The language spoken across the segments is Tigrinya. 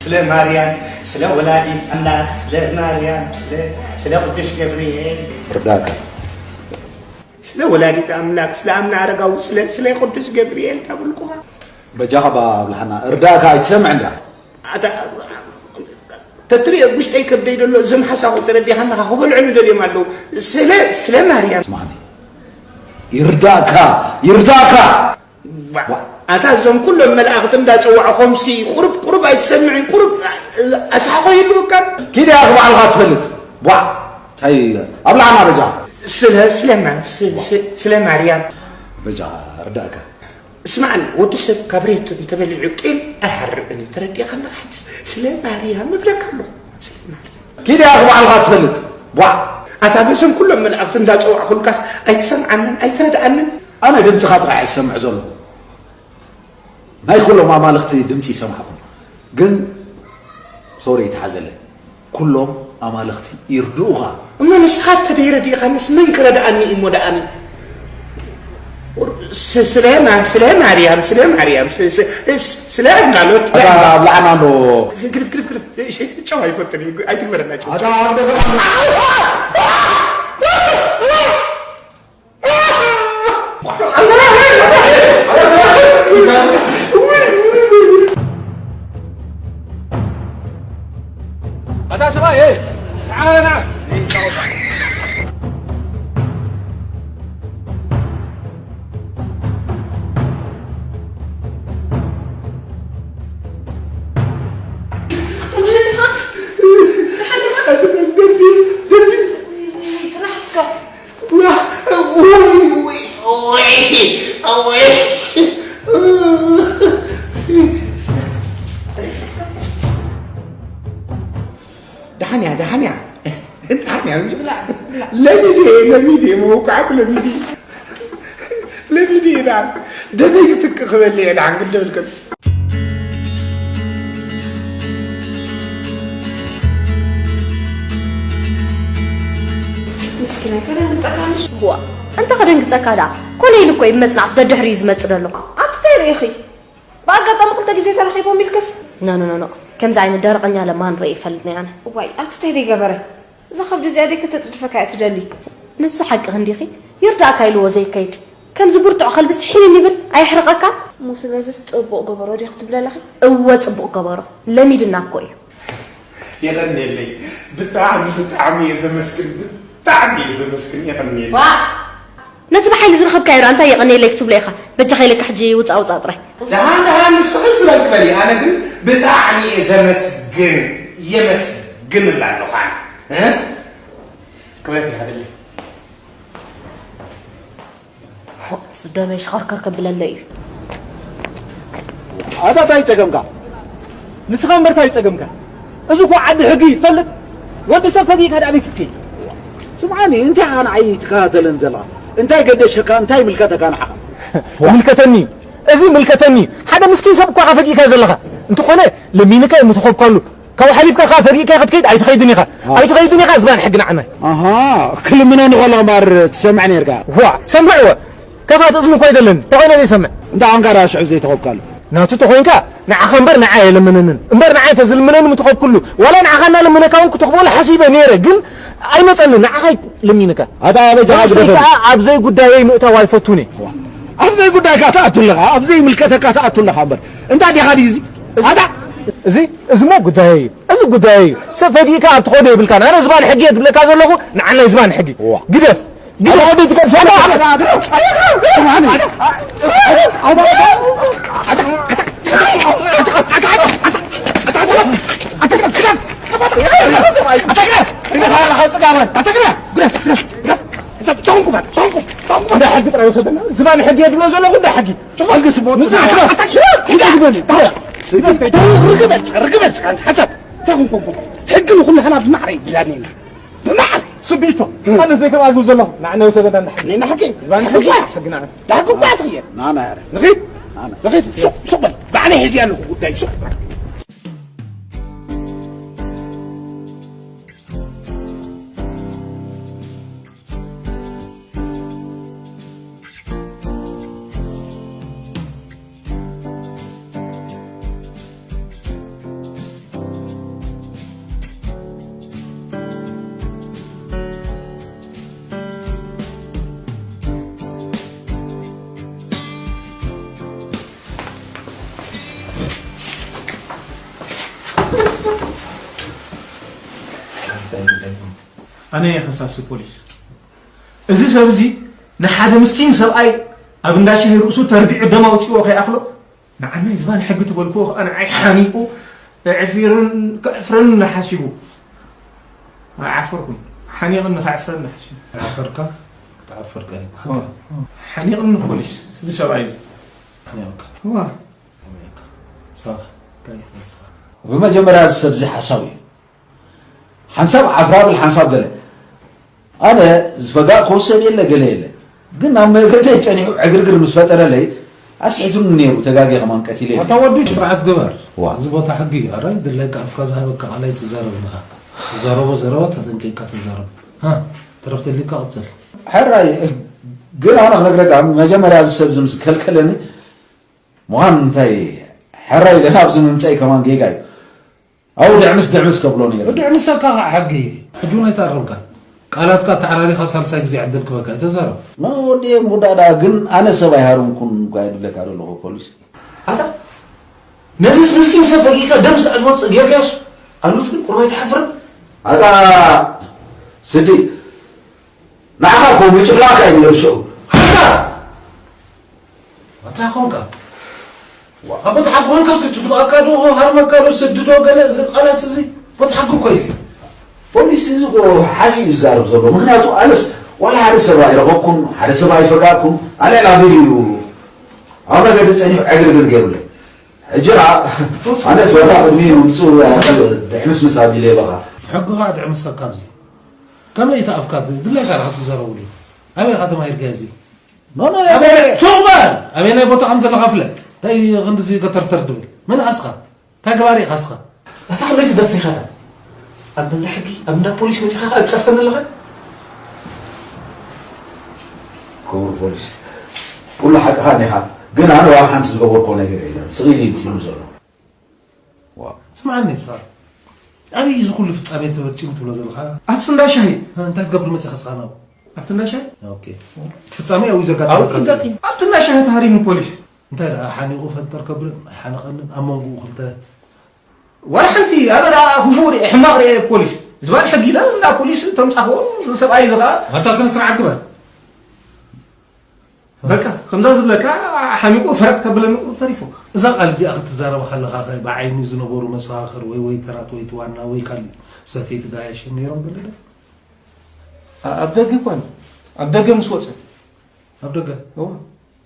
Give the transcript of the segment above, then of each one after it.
ስለ ማርያም፣ ስለ ወላዲት ኣምላክ፣ ስለ ማርያም፣ ስለ ስለ ቅዱስ ገብርኤል፣ እርዳካ። ስለ ወላዲት ኣምላክ፣ ስለ ኣምና ኣረጋዊ፣ ስለ ስለ ቅዱስ ገብርኤል ታብልኩኻ። በጃኻ ባብልሓና እርዳካ ኣይትሰምዕ እንዳ። ኣታ ተትሪኦ ውሽጠይ ከብደይ ደሎ እዞም ሓሳኹ ተረዲኻ ኣለኻ ክበልዑ ንደልዮም ኣለዉ። ስለ ስለ ማርያም። ስማዕኒ፣ ይርዳእካ፣ ይርዳእካ። ዋ፣ ኣታ እዞም ኩሎም መላእኽቲ እንዳጸዋዕኾምሲ ቁሩብ ቁሩብ ኣይትሰምዕን? ቁሩብ ኣስሓኾ ይህልወካ። ኪድ ያኽ ባዕልኻ ትፈልጥ። ዋ፣ ታይ ኣብላዕና በጃ። ስለ ስለማ ስለ ማርያም። በጃ ርዳእካ። እስማዕኒ፣ ወዲ ሰብ ካብ ሬቱ እንተበሊዑ ቂል ኣይሃርብን እዩ። ተረዲእካ ኣለኻ? ሕጅስ ስለ ማርያም እብለካ ኣለኹ። ስለ ማርያም። ኪድ ያኽ ባዕልኻ ትፈልጥ። ዋ፣ ኣታ በዞም ኩሎም መላእኽቲ እንዳጸዋዕኹልካስ ኣይትሰምዓንን ኣይትረድኣንን? ኣነ ድምጽኻ ጥራሕ እየ ዝሰምዕ ዘለኹ። ናይ ኩሎም ኣማልኽቲ ድምጺ ይሰማዕኹም። ግን ሶሪ ይትሓዘለይ። ኩሎም ኣማልኽቲ ይርድኡኻ። እሞ ንስኻ እንተደይረዲእኻንስ መን ክረድኣኒ እዩ እሞ ደኣኒ? ስ- ስለ ማ- ስለ ማርያም፣ ስለ ማርያም፣ ስ- ስ- ስ- ስለ ኣጋሎት። ኣታ ኣብላዕና ኣሎ። ግርፍ ግርፍ ግርፍ። ጨው ኣይፈጥን እዩ፣ ኣይትግበረና ጨው። ኣታ ኣብ ደገ ኣታ ሰብኣይ፣ እ፣ ንዓ፣ ንዓ። ደሓን እያ፣ ደሓን እያ። ደሓን እያ፣ ብላዕ፣ ብላዕ። ለሚድ እየ፣ ለሚድ እየ፣ መወቃዕኩ ለሚድ እየ። ለሚድ እየ፣ ደሓን። ደመይ ክትክ ክበል እየ፣ ደሓን ግደብልክን። ምስኪናይ፣ ከደንግጸካ ምሽ? ዋ፣ እንተ ከደንግጸካ ደኣ፣ ኮነ ኢሉ እኮ እዩ ብመጽናዕቲ ደድሕሪኡ ዝመጽእ ዘሎ። ኣንቲ እንታይ ርኢኺ? ብኣጋጣሚ ክልተ ግዜ ተራኺቦም ኢልክስ? ኖ፣ ኖ፣ ኖ፣ ኖ። ከምዚ ዓይነት ደረቐኛ ለማን ርእየ ይፈልጥ ነይ ኣነ። እዋይ፣ ኣቲ እንታይ ደይገበረ? እዛ ከብዲ እዚኣ ደይ ክትጥድፈካ እያ ትደሊ? ንሱ ሓቅኺ እንዲኺ፣ ይርዳእካ ኢልዎ ዘይከይድ። ከምዚ ብርቱዕ ከልብስ ሒንን ይብል፣ ኣየሕርቐካን? እሞ ስለዚስ ጽቡቕ ገበሮ ዲኺ ትብሊ ኣለኺ? እወ፣ ጽቡቕ ገበሮ። ለሚድና እኮ እዩ። የቐንየለይ። ብጣዕሚ፣ ብጣዕሚ እየ ዘመስግን። ብጣዕሚ እየ ዘመስግን። የቐንየለይ። ዋ! ነቲ ብሓይሊ ዝረኸብካዮ ደኣ እንታይ የቐንየለይ ክትብሎ ኢኻ? በጃኻ ኢለካ ሕጂ ውጻእ ውጻእ ጥራይ። ደሓን ደሓን ንስኺ ዝበልኪ በሊ። ኣነ ግን ብጣዕሚ እየ ዘመስግን፣ የመስግን እብላ ኣለኹ ኣነ። እ? ክብረት ይሃበለይ። ሆ፣ ስደመይ ሽኸርከር ከብለለይ እዩ። ኣታ ታይ ጸገምካ? ንስኻ እምበር ታይ ጸገምካ? እዚ እኮ ዓዲ ሕጊ እዩ ትፈልጥ? ወዲ ሰብ ፈጊእካ ዳኣ ኣበይ ክትከይድ? ስምዓኒ፣ እንታይ ኢኻ ንዓይ ትከታተለን ዘለኻ? እንታይ ገደሸካ? እንታይ ይምልከተካ ንዓኻ? ይምልከተኒ እዩ። እዚ ይምልከተኒ እዩ። ሓደ ምስኪን ሰብ እኮ ኢኻ ፈጊእካ ዘለኻ። እንተኾነ ለሚንካ እየ ምተኾብካሉ። ካብኡ ሓሊፍካ ከኣ ፈጊእካ ክትከይድ ኣይትኸይድን ኢኻ። ኣዎ። ኣይትኸይድን ኢኻ፣ ዝባን ሕጊ ንዓና። ኣሃ፣ ክልምነኒ ከሎ እምበር ትሰምዕ ኔርካ። ዋእ፣ ሰምዕዎ። ከፋት እዝኒ እኮ ኣይደለኒ። ተኾይነ ዘይሰምዕ። እንታይ ኾንካ ደኣ ሽዑ ዘይተኾብካሉ? ናቱ ተኾይንካ፣ ንዓኻ እምበር ንዓይ ኣይለምነንን። እምበር ንዓይ እንተዝልምነኒ ምተኾብኩሉ። ዋላ ንዓኻ እናለመነካ እውን ክትኾቦሉ ሓሲበ ኔረ፣ ግን ኣይመጸንን። ንዓኻ ለሚንካ። ኣታ ኣበይ ብርእሰይ ተሓግደፈኒ? ከኣ ኣብ ዘይጉዳየይ ምእታው ኣይፈቱን እየ። ኣብ ዘይጉዳይካ ትኣቱ ኣለኻ፣ ኣብ ዘይምልከተካ ትኣቱ ኣለኻ እምበር። እንታይ ዲኻ ድዩ እዚ? ኣታ እዚ፣ እዚ እሞ ጉዳየይ እዩ። እዚ ጉዳየይ እዩ። ሰብ ፈጊእካ ኣብ ትኸዶ የብልካን። ኣነ ዝባን ሕጊ እየ ዝብለካ ዘለኹ፣ ንዓናይ ዝባን ሕጊ። እዋ። ግደፍ። ግደፍ። ኣታ ኣበይ ትገድፈኒ? ኣታ፣ ኣታ፣ ኣታ፣ ኣታ፣ ኣታ፣ ኣታ፣ ኣታ፣ ሕጊ ጥራይ ወሰደና። ዝባን ሕጊ እየ ዝብሎ ዘለኹ፣ እንዳ ሕጊ። ሕጊ ስቦት። ንሱ ሕጊ። ሕጊ ግበል። ርግበ፣ ርግበ፣ ሓሳብ። እንታይ ኮንኩም? ሕጊ ንኹላህና ብማዕረ ይግዛኔና። ብማዕረ። ስቢቶ። ኣነ ዘይከብኣሉ ዘለኹ። ንዓና ወሰደና እንዳ ሕጊ። ንሕጊ። ዝባን ሕጊ። ሕጊ ንዓና። ዳሕጊ እኳ ትኽየል። ናና ያረ። ንኺድ። ናና። ንኺድ። ሱቕ፣ ሱቕ በል። ባዕለይ ሒዚ ኣለኹ ጉዳይ። ሱቕ። ኣነ እየ ከሳሲ ፖሊስ። እዚ ሰብ እዚ ንሓደ ምስኪን ሰብኣይ ኣብ እንዳ ሻሂ ርእሱ ተርቢዑ ደም ኣውፂዎ ከይኣኽሎ፣ ንዓናይ ዝባን ሕጊ ትበልክዎ ከዓ ንዓይ ሓኒቑ ኣዕፊርን ከዕፍረን እናሓሲቡ ኣይዓፈርኩን። ሓኒቕኒ ከዕፍረን እናሓሲቡ። ዓፈርካ ክትዓፈር ቀሪብካ። ሓኒቕኒ ፖሊስ እዚ ሰብኣይ እዚ። ሓኒቕካ። እዋ። ሓኒቕካ። ሳኻ እንታይ ይመስልካ? ብመጀመርያ እዚ ሰብ እዚ ሓሳዊ እዩ። ሓንሳብ ዓፍራብል ሓንሳብ ገለ። ኣነ ዝፈጋእክዎ ሰብ የለ ገለ የለ። ግን ኣብ መገደይ ጸኒሑ ዕግርግር ምስ ፈጠረለይ ኣስሒቱኒ ነይሩ፣ ተጋግየ ከማን ቀቲለ። ኣታ ወዲ ስርዓት ግበር። ዋ። እዚ ቦታ ሕጊ እዩ። ኣረ ድለካ ኣፍካ ዝሃበካ ቃል ኣይትዛረብ ኢኻ። ትዛረቦ ዘረባ ተጠንቂቕካ ተዛረብ። ሃ፣ ተረፍ ተሊካ ቀጽል። ሕራይ፣ ግን ኣነ ክነግረካ፣ መጀመርያ እዚ ሰብ እዚ ምስ ከልከለኒ ምዃን እንታይ ሕራይ ኢለ ናብዚ ምምጸይ ከማን ጌጋ እዩ። ኣብኡ ድዕምስ ድዕምስ ከብሎ ነይሩ። ድዕምሰካ ከዓ ሕጊ እዩ። ሕጂ እውን ኣይተኣረምካን። ቃላትካ ኣተዓራሪኻ ሳልሳይ ግዜ ዕድል ክበካ እዩ። ተዛረብ። ኖ፣ ወዲ እየ ምውዳዳ፣ ግን ኣነ ሰብ ኣይሃረምኩን እኳ እየ ዝብለካ ዘለኹ ፖሊስ። ኣታ ነዚስ ምስኪን ሰብ ፈጊእካ ደም ስለ ዝወፅእ ጌርካዮስ ኣሉት ግን ቁርባይ ትሓፍርን? ኣታ ስዲ፣ ንዓኻ እኮ ምጭፍላቕ እዩ ነይሩ ሽዑ። ሓንሳብ! እንታይ ኾንካ? ዋ፣ ኣብ ቦታ ሓቂ ኾንካስ ክትጭፍልቐካ ዶ፣ ሃርመካ ዶ፣ ስዲ ዶ፣ ገለ እዚ ቃላት እዚ? ቦታ ሓቂ እኮ እዩ እዚ። ፖሊስ እዚ እኮ ሓሲቡ እዩ ዝዛረብ ዘሎ። ምኽንያቱ ኣነስ ዋላ ሓደ ሰብ ኣይረኸብኩን፣ ሓደ ሰብ ኣይፈጋእኩን። ኣልዕል ኣቢሉ እዩ ኣብ መገዲ ጸኒሑ ዕግርግር ገይሩለይ። ሕጂ ኸዓ ኣነስ ዋላ ቅድሚ ምምፅኡ ድሕምስምስ ኣቢለ በኻ። ሕጊ ኸዓ ድዕምሰካ ኣብዚ። ከመይ እቲ ኣፍካ ድላይካ ኢኻ ትዛረበሉ? ኣበይ ኢኻ ተማሂርካዮ እዚ? ኖ፣ ኖ፣ ኣበይ ሱቕ በል! ኣበይ ናይ ቦታ ከም ዘለኻ ፍለጥ። እንታይ ክንድዚ ከተርተር ድብል? መን ኢኻ እስኻ? እንታይ ገባሪ ኢኻ እስኻ? ኣታ ክንደይ ትደፍር ኢኻ እታ? ኣብ እንዳ ሕጊ፣ ኣብ እንዳ ፖሊስ መጺኻ ኸኣ ትጸርፈኒ ኣለኻ? ክቡር ፖሊስ፣ ኩሉ ሓቅኻ እኒኻ፣ ግን ኣነ ዋላ ሓንቲ ዝገበርኩዎ ነገር የለን። ስቕ ኢሉ እዩ ይምጽእኒ ዘሎ። ዋው። ስምዓኒ እስኻ። ኣበይ እዩ እዚ ኩሉ ፍጻሜ ተፈጺሙ ትብሎ ዘለኻ? ኣብቲ እንዳ ሻሂ። እ፣ እንታይ ትገብር መጺኻ እስኻ ናብኡ? ኣብቲ እንዳ ሻሂ? ኦኬ። ፍጻሜ ኣብኡ ዘጋጠመካ ኣብኡ ዘሎ? ዘጋጢም። ኣብቲ እንዳ ሻሂ ተሃሪሙ ፖሊስ። እንታይ ደኣ ሓኒቑ ፈንጠር ከብልን ኣይሓነቐንን ኣብ መንጎኡ ክልተ ዋላ ሓንቲ ኣነ ደኣ ክፉእ ርኤ፣ ሕማቕ ርኤ ፖሊስ። ዝባን ሕጊ ኢለ እንዳ ፖሊስ ተምጻኽዎ ሰብኣይ እዚ ኸኣ ኣታ ስነ ስርዓት ግበር። በቃ፣ ከምዛ ዝብለካ ሓሚቑ ፍረቕ ከብለኒ ቁሩብ ተሪፉ። እዛ ቃል እዚኣ ክትዛረባ ከለኻ ኸ ብዓይኒ ዝነበሩ መሰኻኽር ወይ ወይተራት ወይ እቲ ዋና ወይ ካሊእ ሰተይቲ ጋያሽ ነይሮም ገለ ዶ? ኣ-፣ ኣብ ደገ እኳ፣ ኣብ ደገ ምስ ወጸ። ኣብ ደገ? እወ።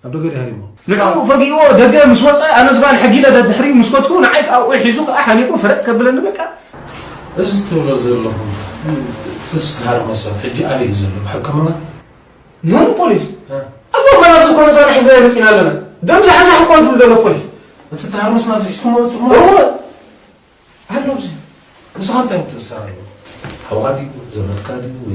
ኣብ ደገ ድዩ ሃሪሞ? ንዕኡ ፈጊእዎ ደገ ምስ ወጸ፣ ኣነ ዝባን ሕጊ ኢለ ደድሕሪኡ ምስ ከድኩ፣ ንዓይ ከኣ ኣብኡ ሒዙ ከኣ ሓሚቑ ፍረቕ ከብለኒ በቃ። እዚ ትብሎ ዘለኹም፣ እቲ ዝተሃርመ ሰብ ሕጂ ኣበይ እዩ ዘሎ? ብሕክምና? ኖ ፖሊስ። እ። ኣብ መርመራ ምስ ኮነ ሳና ሒዝና መጺና ኣለና። ደም ዝሓዛ እኮ ትብል ዘሎ ፖሊስ። እቲ ተሃርመስ ናቱ ሒዝኩሞ መጺእኩሞ? እወ። ኣሎ ኣብዚ። ምሳኻ እንታይ ምትእስሳር ኣለዎ? ሓውኻ ድዩ? ዘመድካ ድዩ? ወይ